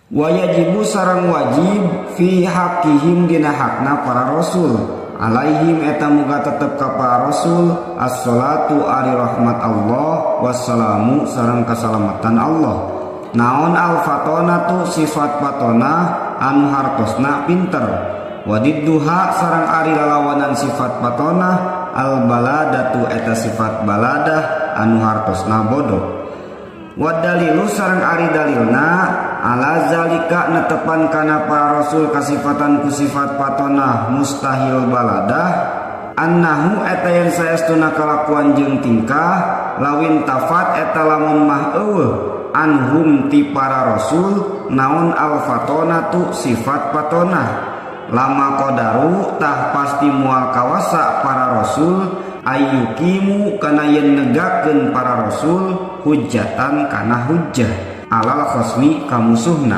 Wa yajibu sareng wajib fi haqqihim dina hakna para rasul alaihim eta muga tetep ka para rasul as-salatu ari rahmat Allah wassalamu sareng kasalamatan Allah. Naon al-fatonatu sifat fatonah anu hartosna pinter. Wadidduha sareng ari lalawanan sifat fatonah al baladatu eta sifat baladah anu hartosna bodoh. Wadalilu sareng ari dalilna ala zalika netepan kana para rasul kasifatan ku sifat fatonah mustahil baladah annahu eta yen saestuna kalakuan jeung tingkah lawin tafat eta lamun mah eueuh anhum ti para rasul naon al fatonatu sifat fatonah lama qadaru tah pasti moal kawasa para rasul ayyuqimu kana yen negakeun para rasul hujjatan kana hujjah alal khosmi ka musuhna.